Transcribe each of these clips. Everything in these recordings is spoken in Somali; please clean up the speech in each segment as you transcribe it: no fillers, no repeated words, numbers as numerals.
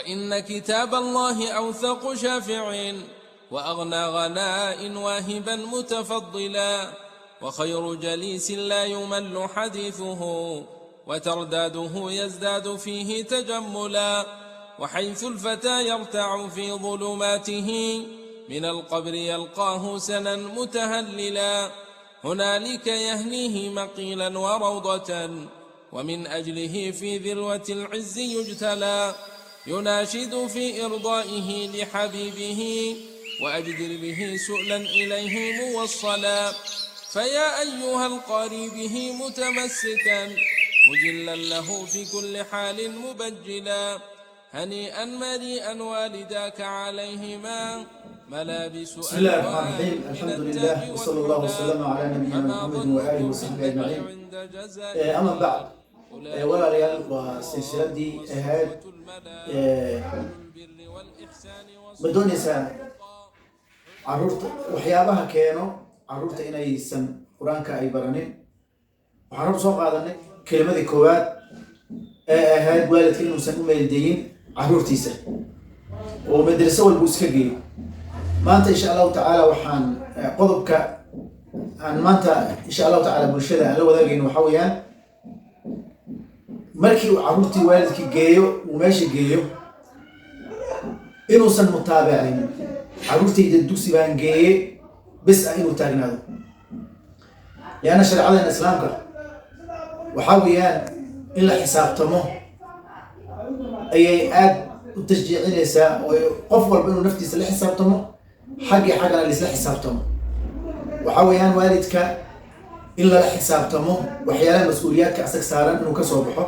فإن كتاب الله أوثق شافع، وأغنى غناء واهبا متفضلا، وخير جليس لا يمل حديثه، وترداده يزداد فيه تجملا. وحيث الفتى يرتع في ظلماته من القبر يلقاه سنا متهللا، هنالك يهنيه مقيلا وروضة، ومن أجله في ذروة العز يجتلى. يناشد في إرضائه لحبيبه، وأجدر به سؤلا إليه موصلا. فيا أيها القاري به متمسكا، مجلا له في كل حال مبجلا، هنيئا مريئا والداك عليهما ملابس بسم الله الرحمن ألوان الرحيم. من الحمد التاج لله وصلى الله والحلى، وسلم على نبينا فما محمد وآله ظنكم وصحبه بالنجم أجمعين. عند أما جزائه؟ بعد، أولئك walaalayaal, أهل waa الله silsiladii ahayd والصفوة الملا، ee, أهل البر والإحسان ma doonaysaa والتقى. caruurta waxyaabaha keeno caruurta inaysan Qur-aanka ay baranin? Waxaan hor soo qaadanay kelimadii koowaad ee ahayd waalidka inuusan u meeldayin caruurtiisa oo madraso walba uu iska geeyo. Maanta, insha Allahu tacaala, waxaan qodobka aan maanta, insha Allahu tacaala, bulshada aan la wadaagayno waxaa weeyaan markii uu caruurtii waalidkii geeyo, uu meesha geeyo, inuusan mutaabacin. Caruurtayda dugsi baan geeye bes ah inuu taagnaado, lianna shareecadeena Islaamka waxaa weeyaan in la xisaabtamo ayay aad u tashjiicinaysaa, oo qof walba inuu naftiisa la xisaabtamo, xaggii xaggana laisla xisaabtamo. Waxaa weeyaan waalidka in lala xisaabtamo waxyaalaha mas-uuliyaadka asag saaran inuu kasoo baxo,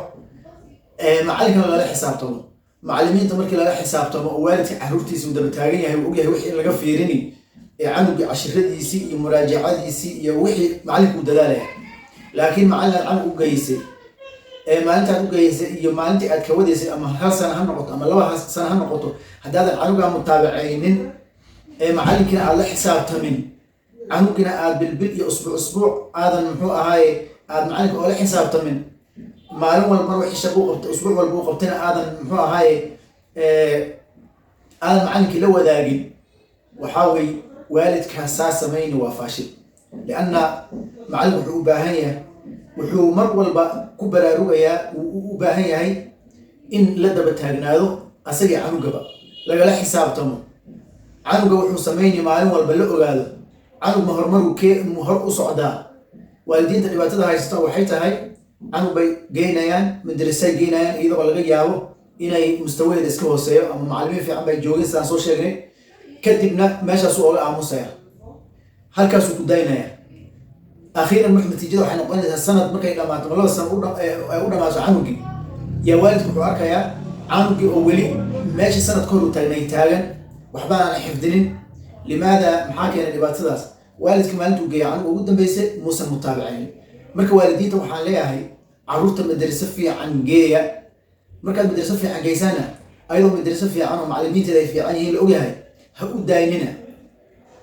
macallinkana lala xisaabtamo. Macallimiinta markii lala xisaabtamo oo waalidka caruurtiisa uu daba taagan yahay, uu ogyahay wixii in laga fiirini ee canugii cashiradiisii iyo muraajacadiisii iyo wixii macallinka uu dadaalaya. Laakiin macallin aad canug u geysay ee maalintaad u geysay iyo maalintii aad ka wadaysay, ama hal sana ha noqoto ama 2 sana ha noqoto, haddaadan canugaa mutaabacaynin ee macallinkiina aad la xisaabtamin, canugina aad bilbil iyo usbuuc usbuuc aadan, muxuu ahaaye, aad macalinka oola xisaabtamin, maalin walbana wixii shaqo u qabtay, usbuuc walba u qabtayna aadan, muxuu ahaaye, aadan macalinkii la wadaagin, waxaa wey waalidkaas saa samayni waa faashil. Lianna macalinku wuxuu u baahan yahay, wuxuu mar walba ku baraarugayaa, uu u baahan yahay in la daba taagnaado asagii canugaba lagala xisaabtamo. Canuga wuxuu samayni maalin walba la ogaado, canug ma horumaruu kee hor u socdaa. Waalidiinta dhibaatada haysata waxay tahay canug bay geynayaan, madrasay geynayaan, iyadoo laga yaabo inay mustawaheeda iska hooseeyo ama macallimiin fiican bay joogin, sidaan soo sheegnay. Kadibna meeshaasuu oga aamusaya, halkaasuu ku daynaya. Akhiiran marka natiijada waxay noqonaysaa sanad markay dhamaato ama 2 sano ay u dhamaato canugii, yaa waalidku wuxuu arkayaa canugii oo weli meesha sanad ka hor uu taagnay taagan, waxba aan xifdinin. Limaada? Maxaa keenay dhibaatadaas? Waalidka maalintuu geeya canuga ugu dambeysay muusan mutaabacaynin. Marka waalidiinta waxaan leeyahay, caruurta madraso fiican geeya. Markaad madraso fiican geysana, ayadoo madraso fiican oo macallimiinteeda ay fiican yihiin la ogyahay, ha u daynina.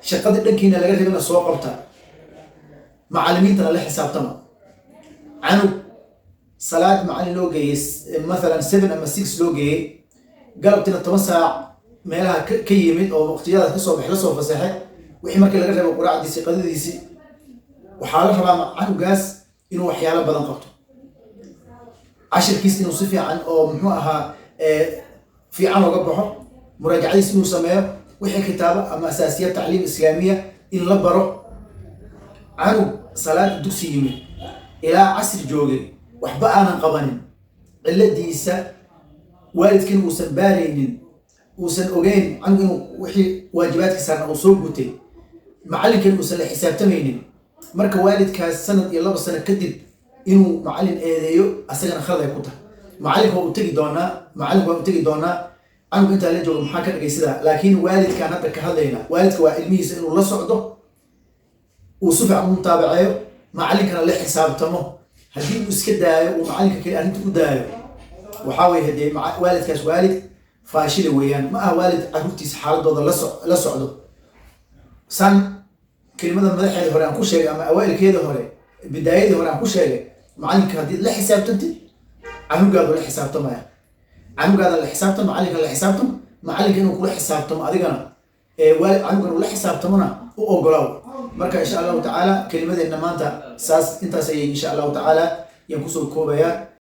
Shaqadii dhankiina laga rabina soo qabta, macallimiintana la xisaabtama. Canug salaad macallin loo geeyey mathalan 7 ama 6 loo geeyey, galabtiina 10 saac meelaha ka yimid oo waqtiyadaas kasoo baxay, lasoo fasaxay wixii markii laga reebo quraacdiisi, qadadiisi, waxaa la rabaa canugaas inuu waxyaalo badan qabto, cashirkiis inuu si fiican oo, muxuu ahaa, fiican oga baxo, muraajacadiis inuu sameeyo, wixii kitaabo ama asaasiya tacliim islaamiya in la baro. Canug salaad dugsi yimid ilaa casri joogay, waxba aanan qabanin, ciladiisa waalidkiina uusan baaraynin, uusan ogeyn canug inuu wixii waajibaadka saarna uu soo gutay, macallinkan uusan la xisaabtamaynin, marka waalidkaas sanad iyo 2 sano kadib inuu macallin eedeeyo asagana khalad ay ku tahay. Macallinka waa u tegi doonaa, macallinku waa u tegi doonaa canug intaa la joogo maxaa ka dhigay sidaa. Laakiin waalidkaan hadda ka hadlayna, waalidka waa ilmihiisa inuu la socdo, uu si fiican u mutaabaceeyo, macallinkana la xisaabtamo. Haddii uu iska daayo, uu macallinka kale arrinta u daayo, waxaa weye hadee waalidkaas waalid faashila weeyaan, ma aha waalid carruurtiisa xaaladooda la socdo. Saan kelimada madaxeeda hore aan ku sheegay ama awaailkeeda hore, bidaayadii hore aan ku sheegay, macallinka haddii la xisaabtantid, canugaadu la xisaabtamaya. Canugaada la xisaabtan, macalinka la xisaabtan. Macalinka inuu kula xisaabtamo adigana, waalid canugan ula xisaabtamona u ogolaaw. Marka insha Allahu tacaala kelimadeenna maanta saas intaas ayay insha Allahu tacaala yaan kusoo koobayaa.